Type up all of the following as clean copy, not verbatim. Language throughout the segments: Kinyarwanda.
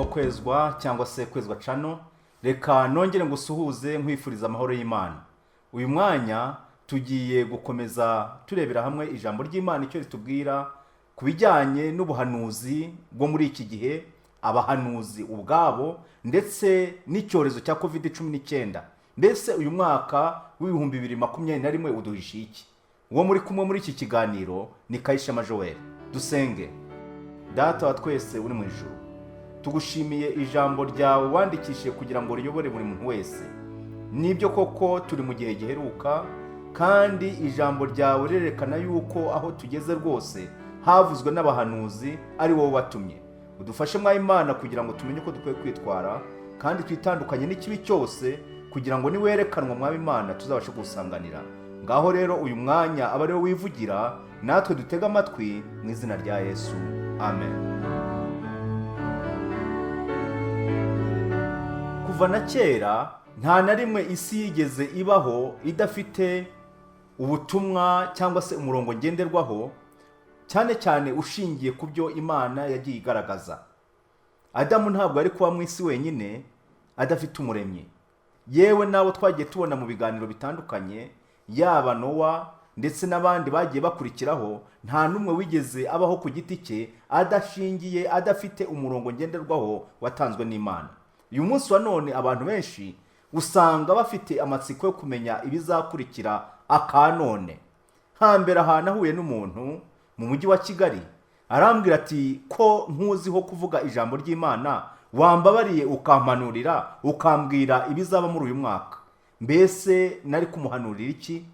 Wo Kwezwa cyangwa se Kwezwa Channel, reka nongere ngusuhuze nkwifuriza amahoro y'Imana. Uyu mwanya tugiye gukomeza turebera hamwe ijambo ry'Imana icyo ritubwira ku bijyanye n'ubuhanuzi bwo muri iki gihe, abahanuzi ubwabo ndetse n'icyorezo cya COVID-19. Mbese uyu mwaka w'2021 uduhishiye iki? Uwo muri kumwe muri iki kiganiro ni Kayishema Joel. Dusenge. Data wa twese uri mu ijuru, tugushimiye ijambo ryawe wandikishije kugira ngo riyobore buri muntu wese. Nibyo koko turi mu gihe giheruka, kandi ijambo ryawe rirerekana yuko aho tugeze rwose havuzwe n'abahanuzi ari wowe watumye. Udufashe mwa Imana kugira ngo tumenye uko dukwiye kwitwara kandi twitandukanye n'ikibi cyose, kugira ngo niwerekanwa mwami Imana tuzabashe gusanganira. Ngaho rero uyu mwanya aba ari wowe wivugira, natwe dutege amatwi, mu izina rya Yesu, amen. Kuva na kera nta na rimwe isi yigeze ibaho idafite ubutumwa cyangwa se umurongo ngenderwaho, cyane cyane ushingiye ku byo Imana yagiye igaragaza. Adamu ntabwo ari kuba mu isi wenyine adafite umuremyi. Yewe n'abo twagiye tubona mu biganiro bitandukanye, yaba Nowa ndetse n'abandi bagiye bakurikiraho, nta n'umwe wigeze abaho ku giti cye adashingiye, adafite umurongo ngenderwaho watanzwe n'Imana. Uyu munsi wa none abantu benshi usanga bafite amatsiko yo kumenya ibizakurikira aka none. Hambere ahantu ahuye n'umuntu mu mujyi wa Kigali, arambwira ati: "Ko nkuziho kuvuga ijambo ry'Imana, wambabariye ukampanurira, ukambwira ibizaba muri uyu mwaka?" Mbese nari kumuhanurira iki?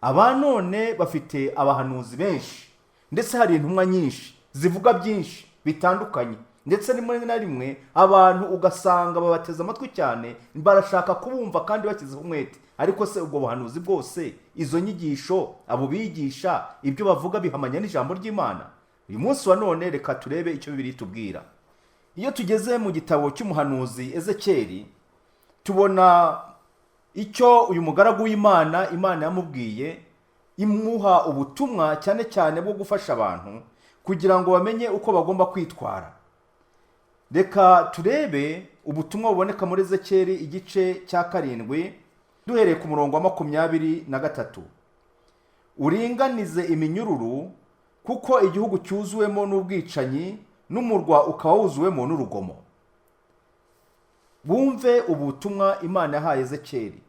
Aba none bafite abahanuzi benshi, ndetse hari intumwa nyinshi zivuga byinshi bitandukanye, ndetse rimwe na rimwe abantu ugasanga babateze amatwi cyane, barashaka kubumva kandi bashyizeho umwete. Ariko se ubwo buhanuzi bwose, izo nyigisho, abo bigisha, ibyo bavuga bihamanya n'ijambo ry'Imana? Uyu munsi wa none reka turebe icyo Bibiliya itubwira. Iyo tugeze mu gitabo cy'umuhanuzi Ezekeri, tubona icyo uyu mugaragu w'Imana Imana yamubwiye, imuha ubutumwa cyane cyane bwo gufasha abantu kugira ngo bamenye uko bagomba kwitwara. Reka turebe ubutumwa buboneka muri Ezekeri igice cya 7, duhereye ku murongo wa 23. "Uringanize iminyururu, kuko igihugu cyuzuwemo n'ubwicanyi, n'umurwa ukaba wuzuwemo n'urugomo." Bumve ubutumwa Imana yahaye Ezekeri.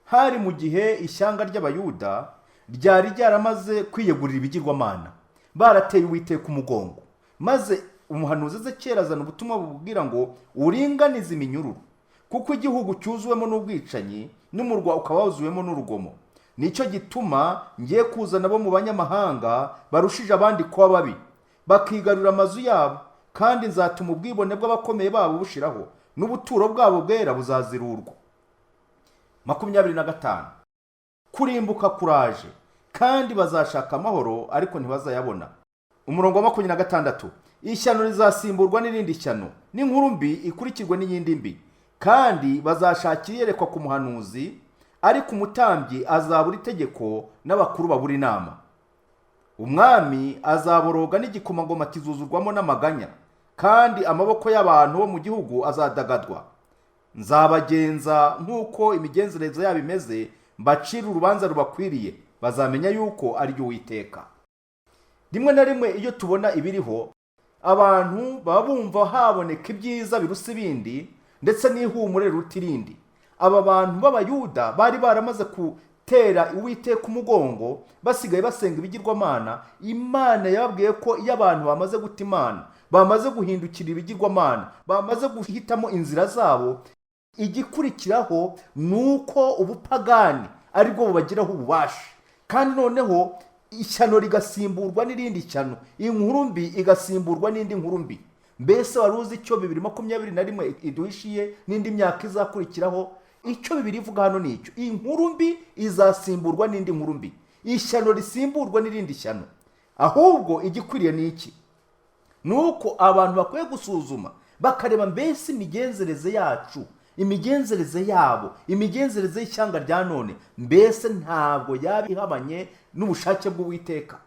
Hari mu gihe ishyanga ry'Abayuda ryari ryaramaze kwiyegurira ibigirwamana, barateye Uwiteka umugongo, maze umuhanuzi Ezekeri azana ubutumwa bubwira ngo: "Uringanize iminyururu, kuko igihugu cyuzuwemo n'ubwicanyi, n'umurwa ukaba wuzuwemo n'urugomo. Nicyo gituma ngiye kuzana abo mu banyamahanga barushije abandi kuba babi, bakigarurira amazu yabo, kandi nzatuma ubwibone bw'abakomeye babo bushiraho, n'ubuturo bwabo bwera buzazirurwa." 25: "Kurimbuka kuraje, kandi bazashaka amahoro ariko ntibazayabona." Umurongo wa 26: "Ishyano rizasimburwa n'irindi shyano, n'inkuru mbi ikurikirwe n'iyindi mbi, kandi bazashakira iyerekwa ku muhanuzi, ariko umutambyi azabura itegeko n'abakuru babura inama. Umwami azaboroga n'igikomangoma kizuzurwamo n'amaganya, kandi amaboko y'abantu bo mu gihugu azadagadwa. Nzabagenza nk'uko imigenzereze yabo imeze, mbacire urubanza rubakwiriye, bazamenya yuko ari jye Uwiteka." Rimwe na rimwe iyo tubona ibiriho, abantu baba bumva haboneka ibyiza birusa ibindi, ndetse n'ihumure riruta irindi. Aba bantu b'Abayuda bari baramaze gutera Uwiteka umugongo, basigaye basenga ibigirwamana. Imana yababwiye ko iyo abantu bamaze guta Imana, bamaze guhindukira ibigirwamana, bamaze guhitamo inzira zabo, igikurikiraho ni uko ubupagani aribwo bubagiraho ububasha, kandi noneho ishyano rigasimburwa n'irindi shyano, inkuru mbi igasimburwa n'indi nkuru mbi. Mbese wari uzi icyo 2021 iduhishiye n'indi myaka izakurikiraho? Icyo Bibiliya ivuga hano ni icyo: inkuru mbi izasimburwa n'indi nkuru mbi, ishyano risimburwa n'irindi shyano. Ahubwo igikwiriye ni iki? Ni uko abantu bakwiye gusuzuma bakareba mbese imigenzereze yacu, imigenzereze yabo, imigenzereze y'ishyanga rya none, mbese ntabwo yaba ihabanye n'ubushake bw'Uwiteka?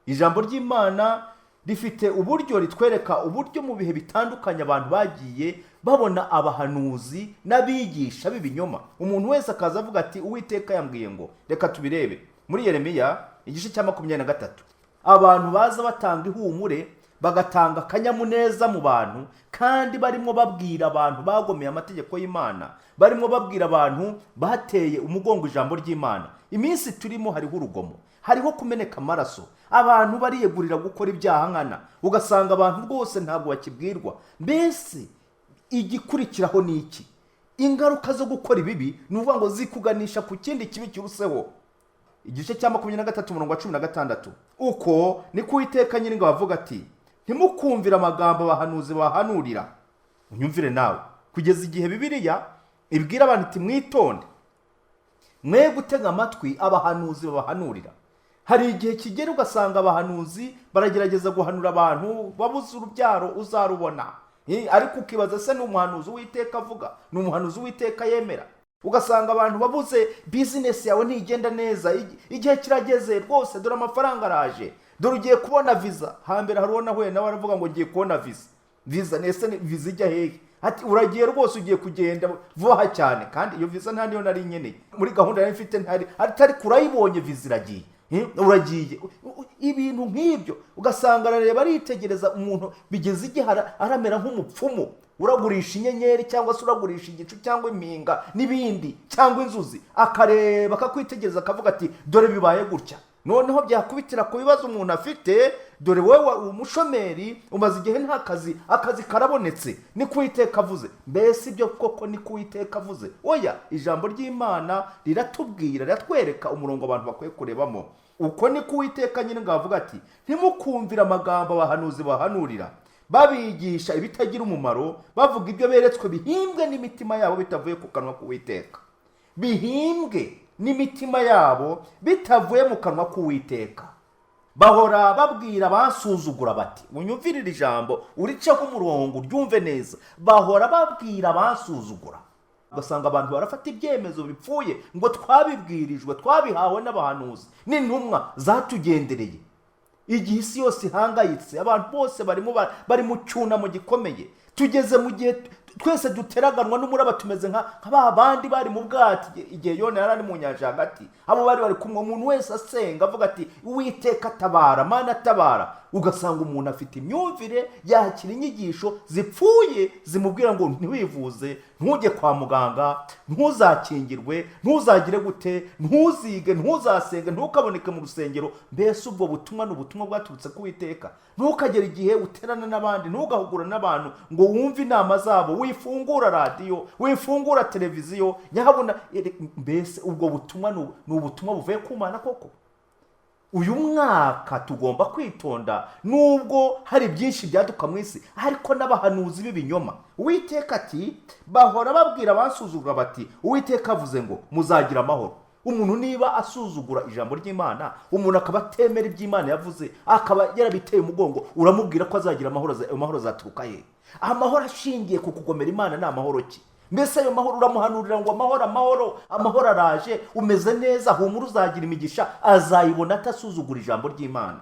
Ijambo ry'Imana Rifite uburyo ritwereka uburyo mu bihe bitandukanye abantu bagiye babona abahanuzi n'abigisha b'ibinyoma. Umuntu wese akaza avuga ati: "Uwiteka yambwiye ngo." Reka tubirebe muri Yeremiya igice cya 23. Abantu baza batanga ihumure, bagatanga akanyamuneza mu bantu, kandi barimo babwira abantu bagomeye amategeko y'Imana, barimo babwira abantu bateye umugongo ijambo ry'Imana. Iminsi turimo hariho urugomo, hariho kumeneka amaraso, abantu bariyegurira gukora ibyaha nkana, ugasanga abantu rwose ntabwo bakibwirwa. Mbese igikurikiraho ni iki? Ingaruka zo gukora ibibi ni ukuvuga ngo zikuganisha ku kindi kibi kiruseho. Igice cya 23, umurongo wa 16: "Uko niko Uwiteka Nyiringabo avuga ati: ntimukumvire amagambo abahanuzi bahanurira." Unyumvire nawe, kugeza igihe Bibiliya ibwira abantu iti: "Mwitonde, mwe gutega amatwi abahanuzi babahanurira." Hari igihe kigera ugasanga abahanuzi baragerageza guhanura abantu: "Wabuze urubyaro, uzarubona." Ariko ukibaza se, ni umuhanuzi Uwiteka avuga? Ni umuhanuzi Uwiteka yemera? Ugasanga abantu babuze, bizinesi yawe ntigenda neza, igihe kirageze rwose, dore amafaranga araje, dore ugiye kubona viza. Hambere hari uwo nahuye nawe aravuga ngo: "Ngiye kubona viza." Viza nese ni viza ijya hehe? Ati: "Uragiye rwose, ugiye kugenda vuba cyane." Kandi iyo viza nta niyo nari nkeneye muri gahunda nari mfite, ntari atari kurayibonye, viza iragiye. Uragiye. Ibintu nk'ibyo, ugasanga arareba, aritegereza umuntu, bigeze igihe aramera nk'umupfumu uragurisha inyenyeri, cyangwa se uragurisha igicu, cyangwa impinga n'ibindi, cyangwa inzuzi, akareba, akakwitegereza, akavuga ati: "Dore bibaye gutya." Noneho byakubitira ku bibazo umuntu afite: "Dore wowe umushomeri, umaze igihe nta kazi, akazi karabonetse, ni ko Uwiteka avuze." Mbese ibyo koko ni ko Uwiteka avuze? Oya, ijambo ry'Imana riratubwira, riratwereka umurongo abantu bakwiye kurebamo. "Uko ni ko Uwiteka Nyiringabo avuga ati: ntimukumvire amagambo abahanuzi bahanurira, babigisha ibitagira umumaro, bavuga ibyo beretswe bihimbwe n'imitima yabo, bitavuye ku kanwa k'Uwiteka." Bihimbwe n'imitima yabo, bitavuye mu kanwa k'Uwiteka. "Bahora babwira abansuzugura bati." Unyumvirire ijambo, uriceho umurongo, uryumve neza. "Bahora babwira abansuzugura." Ugasanga abantu barafata ibyemezo bipfuye ngo twabibwirijwe, twabihawe n'abahanuzi n'intumwa zatugendereye. Igihe isi yose ihangayitse, abantu bose barimo bari mu cyunamo gikomeye, tugeze mu gihe twese duteraganwa n'umuraba, tumeze nka ba bandi bari mu bwato igihe Yona yari ari mu nyanja hagati. Abo bari bari kumwe, umuntu wese asenga avuga ati: "Uwiteka atabara, Mana atabara." Ugasanga umuntu afite imyumvire, yakira inyigisho zipfuye zimubwira ngo ntiwivuze, ntujye kwa muganga, ntuzakingirwe, ntuzagire gute, ntuzige, ntuzasenge, ntukaboneke mu rusengero. Mbese ubwo butumwa ni ubutumwa bwaturutse ku Witeka? Ntukagere igihe uterana n'abandi, ntugahugura n'abantu ngo wumve inama zabo, wifungura radiyo, wifungura televiziyo, nyahabona. Mbese ubwo butumwa ni ubutumwa buvuye ku Mana koko? Uyu mwaka tugomba kwitonda, nubwo hari byinshi byaduka mu isi, ariko n'abahanuzi b'ibinyoma. Uwiteka ati: "Bahora babwira abansuzugura bati: Uwiteka avuze ngo muzagira amahoro." Umuntu niba asuzugura ijambo ry'Imana, umuntu akaba atemera iby'Imana yavuze, akaba yarabiteye umugongo, uramubwira ko azagira amahoro, ayo mahoro azaturuka he? Amahoro ashingiye ku kugomera Imana ni amahoro ki? Mbese ayo mahoro uramuhanurira ngo amahoro, amahoro, amahoro araje, umeze neza, humura, uzagira imigisha, azayibona atasuzugura ijambo ry'Imana?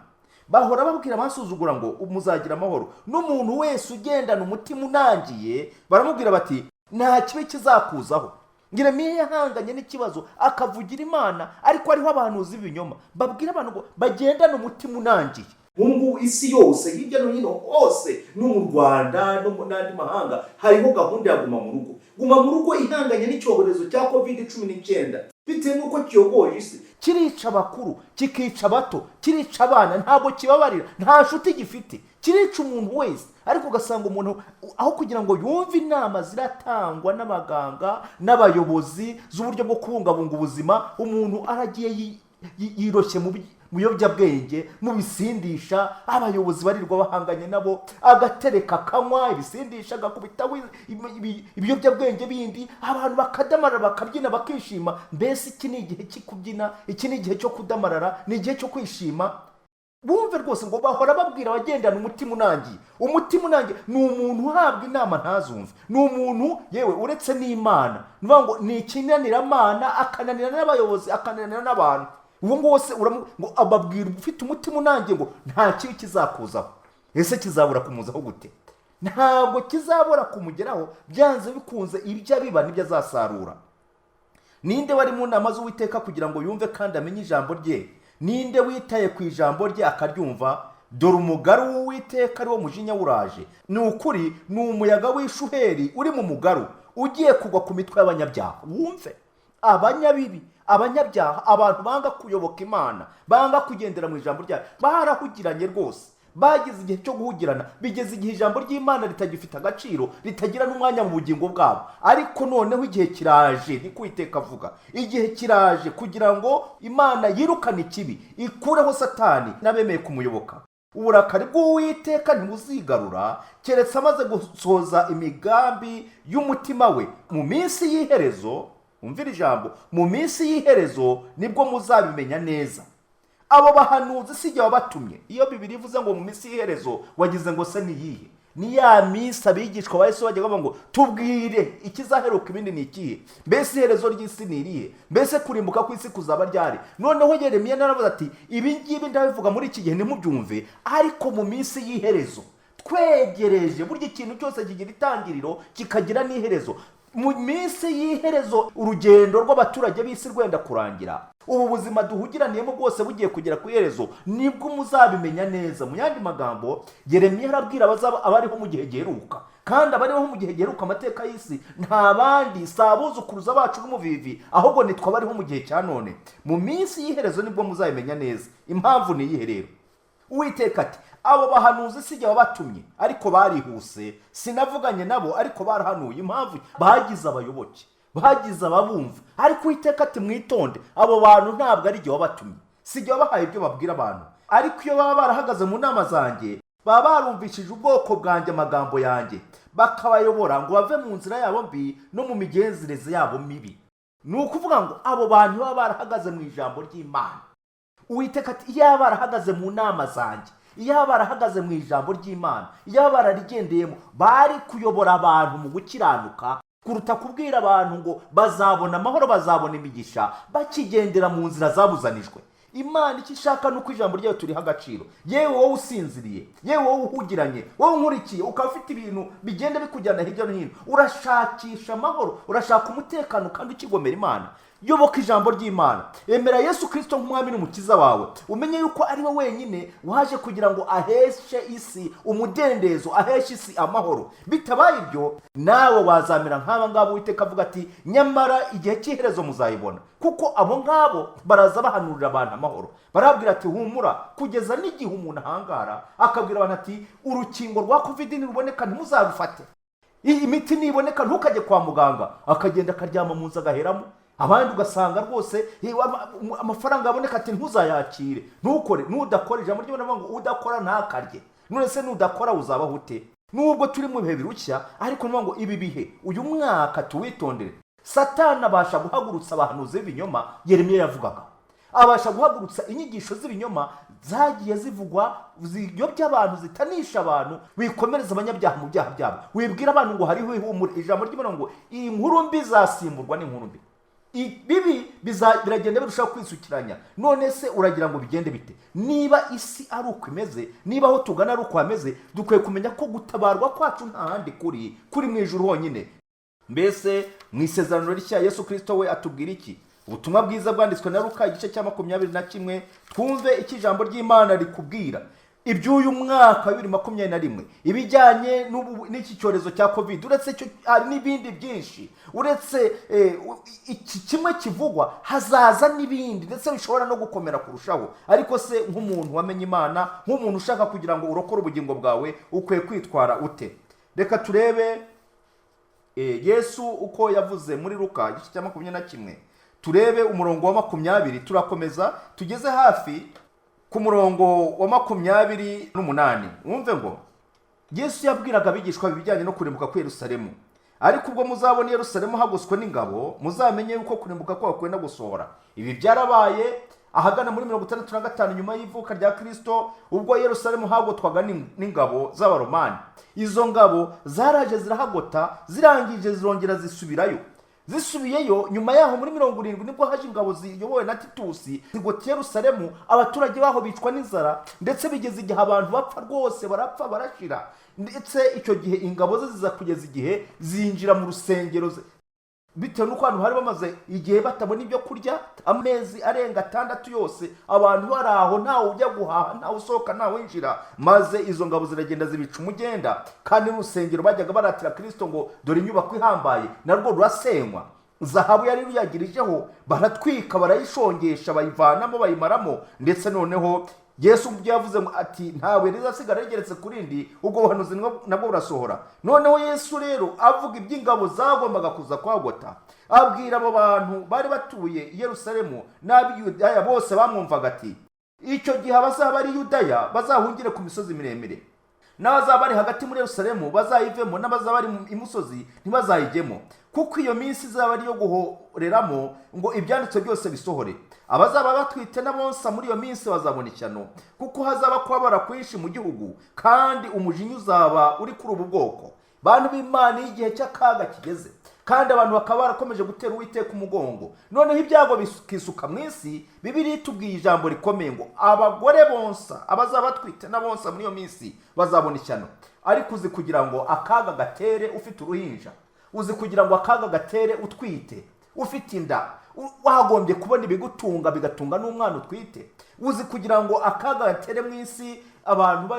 "Bahora babwira abasuzugura ngo muzagira amahoro, n'umuntu wese ugendana umutima unangiye baramubwira bati: nta kibi kizakuzaho." Yeremiya yahanganye n'ikibazo, akavugira Imana, ariko hariho abahanuzi b'ibinyoma babwira abantu ngo bagendane umutima unangiye. Ubu ngubu isi yose, hirya no hino hose, no mu Rwanda no mu n'andi mahanga, hariho gahunda ya guma mu rugo. Guma mu rugo ihanganye n'icyorezo cya COVID-19, bitewe n'uko kiyogoje isi, kirica abakuru, kikica abato, kirica abana, ntabwo kibabarira, nta nshuti gifite, kirica umuntu wese. Ariko ugasanga umuntu, aho kugira ngo yumve inama ziratangwa n'abaganga n'abayobozi z'uburyo bwo kubungabunga ubuzima, umuntu aragiye yiroshye mu biyobyabwenge, mu bisindisha. Abayobozi barirwa bahanganye nabo, agatereka, akanywa ibisindisha, agakubitaho ibiyobyabwenge bindi, abantu bakadamarara, bakabyina, bakishima. Mbese iki ni igihe cyo kubyina? Iki ni igihe cyo kudamarara? Ni igihe cyo kwishima? Bumve rwose ngo bahora babwira abagendana umutima unangiye. Umutima unangiye ni umuntu uhabwa inama ntazumve, ni umuntu yewe uretse n'Imana, ni ukuvuga ngo ni ikinaniramana, akananira n'abayobozi, akananira n'abantu. Uwo nguwo se ngo ababwira ufite umutima unangiye ngo nta kibi kizakuzaho. Ese kizabura kumuzaho gute? Ntabwo kizabura kumugeraho, byanze bikunze. Ibyo abiba nibyo azasarura. Ninde wari mu nama z'Uwiteka kugira ngo yumve kandi amenye ijambo rye? Ninde witaye ku ijambo rye akaryumva? Dore umugaru w'Uwiteka, ari wo mujinya wuraje. Ni ukuri, ni umuyaga w'ishuheri uri mu mugaru, ugiye kugwa ku mitwe y'abanyabyaha. Wumve, abanyabibi, abanyabyaha, abantu banga kuyoboka Imana, banga kugendera mu ijambo ryayo, barahugiranye rwose. Bagize igihe cyo guhugirana, bigeze igihe ijambo ry'Imana ritagifite agaciro, ritagira n'umwanya mu bugingo bwabo. Ariko noneho igihe kiraje, ni Uwiteka avuga, igihe kiraje kugira ngo Imana yirukane ikibi, ikureho Satani n'abemeye kumuyoboka. Uburakari bw'Uwiteka ntibuzigarura keretse amaze gusohoza imigambi y'umutima we. Mu minsi y'iherezo, umvira ijambo, mu minsi y'iherezo nibwo muzabimenya neza. Abo bahanuzi si jye wabatumye. Iyo Bibiliya ivuze ngo mu minsi y'iherezo, wagize ngo se ni iyihe? Ni ya minsi abigishwa ba Yesu bajya bavuga ngo: "Tubwire, ikizaheruka ibindi ni ikihe? Mbese iherezo ry'isi ni irihe? Mbese kurimbuka kw'isi kuzaba ryari?" Noneho Yeremiya naravuze ati: "Ibi ngibi ndabivuga muri iki gihe ntimubyumve, ariko mu minsi y'iherezo twegereje." Burya ikintu cyose kigira itangiriro, kikagira n'iherezo. Mu minsi y'iherezo, urugendo rw'abaturage b'isi rwenda kurangira, ubu buzima duhugiraniyemo bwose bugiye kugera ku iherezo, nibwo muzabimenya neza. Mu yandi magambo, Yeremiya arabwira abazaba abariho mu gihe giheruka. Kandi abariho mu gihe giheruka amateka y'isi nta bandi, si abuzukuruza bacu n'umuvivi, ahubwo nitwe abariho mu gihe cya none. Mu minsi y'iherezo nibwo muzabimenya neza. Impamvu ni iyihe rero? Uwiteka ati: "Abo bahanuzi si jye wabatumye, ariko barihuse. Sinavuganye nabo, ariko barahanuye." Impamvu bagize abayoboke, bagize ababumva. Ariko Uwiteka ati: "Mwitonde, abo bantu ntabwo ari jye wabatumye, si jye wabahaye ibyo babwira abantu. Ariko iyo baba barahagaze mu nama zanjye, baba barumvishije ubwoko bwanjye amagambo yanjye, bakabayobora ngo bave mu nzira yabo mbi no mu migenzereze yabo mibi." Ni ukuvuga ngo abo bantu baba barahagaze mu ijambo ry'Imana. Uwiteka ati: "Iyaba barahagaze mu nama zanjye, iyaba barahagaze mu ijambo ry'Imana, iyaba bararigendeyemo, bari kuyobora abantu mu gukiranuka kuruta kubwira abantu ngo bazabona amahoro, bazabona imigisha, bakigendera mu nzira zabuzanijwe." Imana icyo ishaka ni uko ijambo ryayo turiha agaciro. Yewe wowe usinziriye, yewe wowe uhugiranye, wowe unkurikiye, ukaba ufite ibintu bigenda bikujyana hirya no hino, urashakisha amahoro, urashaka umutekano kandi ukigomera Imana, yoboka ijambo ry'Imana, emera Yesu Kirisito nk'umwami n'umukiza wawe, umenye yuko ari we wenyine waje kugira ngo aheshe isi umudendezo, aheshe isi amahoro. Bitabaye ibyo, nawe wazamera nk'aba ngaba. Uwiteka avuga ati: "Nyamara igihe cy'iherezo muzayibona," kuko abo ngabo baraza bahanurira abantu amahoro, barabwira ati: "Humura," kugeza n'igihe umuntu ahangara akabwira abantu ati: "Urukingo rwa COVID niruboneka ntimuzarufate, imiti niboneka ntukajye kwa muganga." Akagenda akaryama mu nzu agaheramo. Abandi ugasanga rwose amafaranga yaboneka ati: "Ntuzayakire, ntukore, nudakora." Ijambo ry'Imana rivuga ngo: "Udakora ntakarye." None se nudakora uzabaho ute? Nubwo turi mu bihe birushya, ariko ni ngo ibi bihe, uyu mwaka tuwitondere. Satani abasha guhagurutsa abahanuzi b'ibinyoma Yeremiya yavugaga, abasha guhagurutsa inyigisho z'ibinyoma zagiye zivugwa, ziyobya abantu, zitanisha abantu. Wikomereza abanyabyaha mu byaha byabo, wibwira abantu ngo hariho ihumure. Ijambo ry'Imana ngo: "Inkuru mbi zasimburwa n'inkuru mbi." Ibibi biragenda birushaho kwisukiranya. None se uragira ngo bigende bite niba isi ari uko imeze, niba aho tugana ari uko hameze? Dukwiye kumenya ko gutabarwa kwacu nta handi kuri, kuri mu ijuru honyine. Mbese mu Isezerano Rishya Yesu Kirisito we atubwira iki? Ubutumwa bwiza bwanditswe na Luka, igice cya 21, twumve icyo ijambo ry'Imana rikubwira iby'uyu mwaka wa 2021, ibijyanye n'iki cyorezo cya COVID. Uretse icyo hari n'ibindi byinshi. Uretse iki kimwe kivugwa, hazaza n'ibindi ndetse bishobora no gukomera kurushaho. Ariko se nk'umuntu wamenye Imana, nk'umuntu ushaka kugira ngo urokore ubugingo bwawe, ukwiye kwitwara ute? Reka turebe Yesu uko yavuze muri Luka, igice cya 21, turebe umurongo wa 20. Turakomeza tugeze hafi ku murongo wa 28. Wumve ngo Yesu yabwiraga abigishwa ibijyanye no kurimbuka kw'i Yerusalemu: "Ariko ubwo muzabona i Yerusalemu hagoswe n'ingabo, muzamenye yuko kurimbuka kwaho kwenda gusohora." Ibi byarabaye ahagana muri 65 nyuma y'ivuka rya Kirisito, ubwo Yerusalemu hagotwaga n'ingabo z'Abaromani. Izo ngabo zaraje zirahagota, zirangije zirongera zisubirayo. Zisubiyeyo nyuma yaho muri 70 nibwo haje ingabo ziyobowe na Titusi zigota Yerusalemu, abaturage baho bicwa n'inzara, ndetse bigeze igihe abantu bapfa rwose, barapfa barashira. Ndetse icyo gihe ingabo ze ziza kugeza igihe zinjira mu rusengero bitewe n'uko abantu bari bamaze igihe batabona ibyo kurya, amezi arenga 6 yose abantu bari aho, ntawe ujya guhaha, ntawe usohoka, ntawe winjira. Maze izo ngabo ziragenda zibica umugenda, kandi n'urusengero bajyaga baratira Kirisito ngo dore inyubako ihambaye, narwo rurasenywa. Zahabu yari ruyagirijeho baratwika, barayishongesha, bayivanamo, bayimaramo. Ndetse noneho Yesu ubwo yavuze ngo ati ntawe rizasigara rigeretse ku rindi, ubwo buhanuzi nabwo burasohora. Noneho Yesu rero avuga iby'ingabo zagombaga kuza kwagota, abwira abo bantu bari batuye i Yerusalemu n'ab'i Yudaya bose bamwumvaga ati icyo gihe abazaba ari Yudaya bazahungire ku misozi miremire, n'abazaba bari hagati muri Yerusalemu bazayivemo, n'abazaba bari imusozi ntibazayijyemo, kuko iyo minsi izaba ari iyo guhoreramo ngo ibyanditswe byose bisohore. Abazaba batwite n'abonsa muri iyo minsi bazabona ishyano, kuko hazaba kubabara kwinshi mu gihugu, kandi umujinya uzaba uri kuri ubu bwoko. Bantu b'Imana, iyo igihe cy'akaga kigeze kandi abantu bakaba barakomeje gutera Uwiteka umugongo, noneho ibyago bikisuka mu isi, Bibiliya itubwiye ijambo rikomeye ngo abagore bonsa, abazaba batwite n'abonsa muri iyo minsi bazabona ishyano. Ariko uzi kugira ngo akaga gatere ufite uruhinja, uzi kugira ngo akaga gatere utwite, ufite inda, wagombye kubona ibigutunga bigatunga n'umwana utwite? Uzi kugira ngo akaga gatere mu isi abantu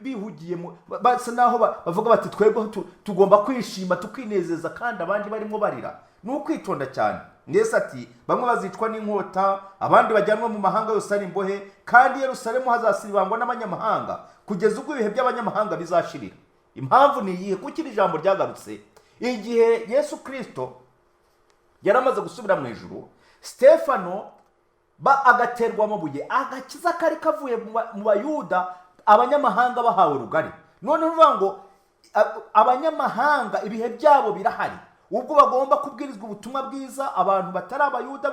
bihugiye basa naho bavuga bati twebwe tugomba kwishima tukinezeza, kandi abandi barimo barira? Ni ukwitonda cyane. Yesu ati bamwe bazicwa n'inkota, abandi bajyanwa mu mahanga yose ari imbohe, kandi Yerusalemu hazasibangwa n'abanyamahanga kugeza ubwo ibihe by'abanyamahanga bizashirira. Impamvu ni iyihe? Kuko iri jambo ryagarutse igihe Yesu Kirisito yari amaze gusubira mu ijuru, Stefano agaterwa amabuye, agakiza kari kavuye mu Bayuda, abanyamahanga bahawe rugari. Noneho uvuga ngo abanyamahanga ibihe byabo birahari, ubwo bagomba kubwirizwa ubutumwa bwiza, abantu batari Abayuda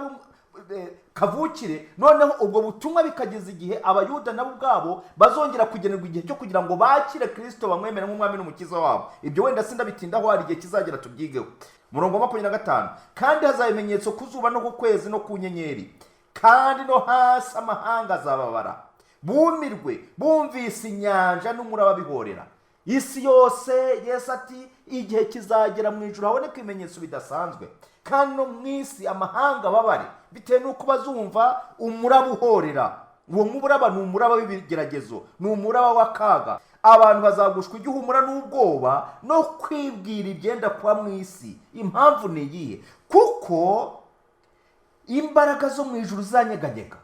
kavukire. Noneho ubwo butumwa bikageza igihe Abayuda nabo ubwabo bazongera kugenerwa igihe cyo kugira ngo bakire Kirisito, bamwemere nk'umwami n'umukiza wabo. Ibyo wenda sindabitindaho, hari igihe kizagera tubyigeho. Murongo wa 25: kandi hazaba ibimenyetso ku zuba no ku kwezi no ku nyenyeri, kandi no hasi amahanga azababara, bumirwe bumvise inyanja n'umuraba bihorera. Isi yose, Yesu ati igihe kizagera mu ijuru haboneka ibimenyetso bidasanzwe, kandi no mu isi amahanga babare bitewe n'uko bazumva umuraba uhorera. Uwo muraba ni umuraba w'ibigeragezo, ni umuraba w'akaga. Abantu bazagushwa igihumura n'ubwoba no kwibwira ibyenda kuba mu isi. Impamvu ni iyihe? Kuko imbaraga zo mu ijuru zanyeganyega.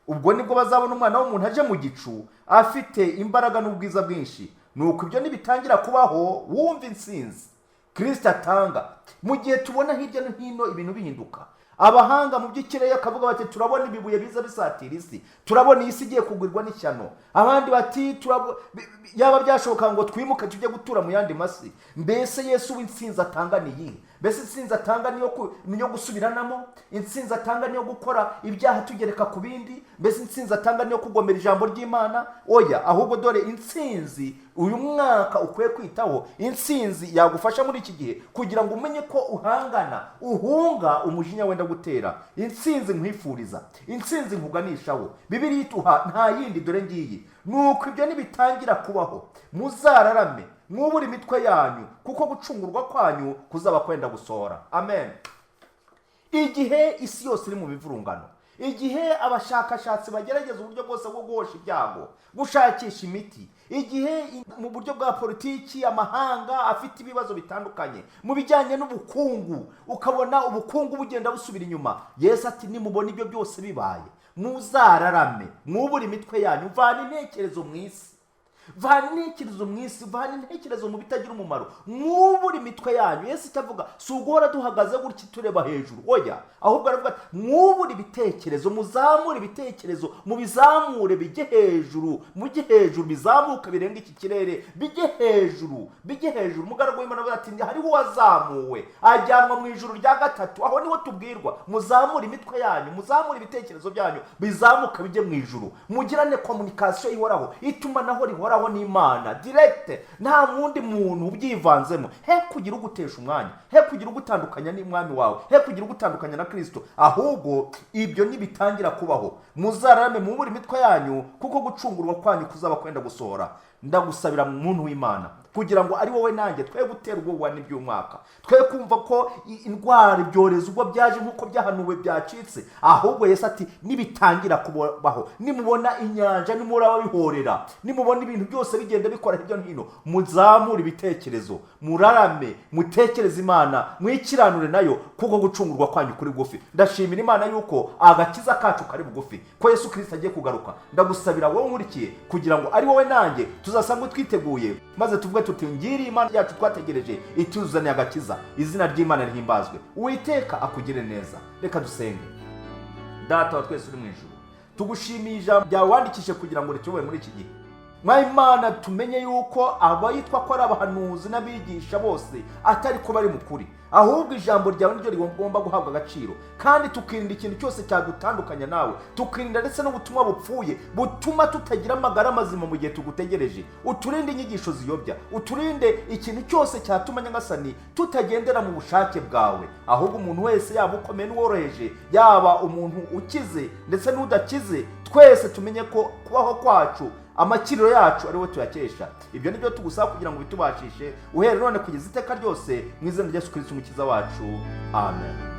Ubwo nibwo bazabona Umwana w'umuntu aje mu gicu afite imbaraga n'ubwiza bwinshi. Nuko ibyo nibitangira kubaho, wumva intsinzi Kirisito atanga. Mu gihe tubona hirya no hino ibintu bihinduka, abahanga mu by'ikirere bakavuga bati turabona ibibuye biza bisatira isi, turabona iyi si igiye kugwirwa n'ishyano. Abandi bati yaba byashoboka ngo twimuke tujye gutura mu yandi masi. Mbese Yesu w'intsinzi atanga ni iyihe? Mbese intsinzi atanga niyo gusubiranamo? Intsinzi atanga niyo gukora ibyaha tugereka ku bindi? Mbese intsinzi atanga niyo kugomera ijambo ry'Imana? Oya, ahubwo dore intsinzi uyu mwaka ukwiye kwitaho, intsinzi yagufasha muri iki gihe kugira ngo umenye ko uhangana, uhunga umujinya wenda gutera. Intsinzi nkwifuriza, intsinzi nkuganishaho, Bibiliya ituha nta yindi, dore ngiyi: nuko ibyo nibitangira kubaho, muzararame, mwubure imitwe yanyu, kuko gucungurwa kwanyu kuzaba kwenda gusohora. Amen. Igihe isi yose iri mu bivurungano, igihe abashakashatsi bagerageza uburyo bwose bwo guhosha ibyago, gushakisha imiti, igihe mu buryo bwa politiki amahanga afite ibibazo bitandukanye mu bijyanye n'ubukungu, ukabona ubukungu bugenda busubira inyuma, Yesu ati nimubona ibyo byose bibaye, muzararame, mwubure imitwe yanyu. Vana intekerezo mu isi, vana intekerezo mu isi, vana intekerezo mu bitagira umumaro, mwubure imitwe yanyu. Yesu icyo avuga si uguhora duhagaze gutya tureba hejuru, oya, ahubwo aravuga ati mwubure ibitekerezo, muzamure ibitekerezo, mubizamure bijye hejuru, mujye hejuru, bizamuke birenga iki kirere, bijye hejuru, bijye hejuru. Umugaragu w'Imana avuga ati hariho uwazamuwe ajyanwa mu ijuru rya gatatu. Aho niho tubwirwa muzamure imitwe yanyu, muzamure ibitekerezo byanyu, bizamuke bijye mu ijuru, mugirane communication ihoraho, itumanaho rihoraho. mukoraho n'Imana direct, nta wundi muntu ubyivanzemo. He kugira ugutesha umwanya, he kugira ugutandukanya n'umwami wawe, he kugira ugutandukanya na Kirisito. Ahubwo ibyo nibitangira kubaho, muzarame mubure imitwe yanyu, kuko gucungurwa kwanyu kuzaba kwenda gusohora. Ndagusabira, muntu w'Imana, kugira ngo ari wowe nanjye twe gutera ubwoba n'iby'umwaka, twe kumva ko indwara, ibyorezo ubwo byaje nk'uko byahanuwe byacitse. Ahubwo Yesu ati: "Nibitangira kubaho, nimubona inyanja nimuraba bihorera, nimubona ibintu byose bigenda bikora hirya no hino, muzamure ibitekerezo, murarame, mutekereze Imana, mwikiranure nayo, kuko gucungurwa kwanyu kuri bugufi." Ndashimira Imana yuko agakiza kacu kari bugufi, ko Yesu Kirisito agiye kugaruka. Ndagusabira wowe nkurikiye, kugira ngo ari wowe nanjye tuzasanga twiteguye, maze tuvuge tuti: "Ngiri Imana yacu twategereje, ituzaniye agakiza." Izina ry'Imana rihimbazwe. Uwiteka akugire neza. Reka dusenge. Data wa twese uri mu ijuru, tugushimiye ijambo ryawe wandikishije kugira ngo rituyobore muri iki gihe. Mwami Imana, tumenye yuko abayitwa ko ari abahanuzi n'abigisha bose atari ko bari mu kuri, ahubwo ijambo ryawe niryo rigomba guhabwa agaciro, kandi tukirinda ikintu cyose cyadutandukanya nawe, tukirinda ndetse n'ubutumwa bupfuye butuma tutagira amagara mazima mu gihe tugutegereje. Uturinde inyigisho ziyobya, uturinde ikintu cyose cyatuma, Nyagasani, tutagendera mu bushake bwawe. Ahubwo umuntu wese, yaba ukomeye n'uworoheje, yaba umuntu ukize ndetse n'udakize, twese tumenye ko kubaho kwacu, amakiriro yacu ari we tuyakesha. Ibyo ni byo tugusaba kugira ngo bitubashishe uhere none kugeza iteka ryose, mu izina rya Yesu Kirisito Umukiza wacu, amen.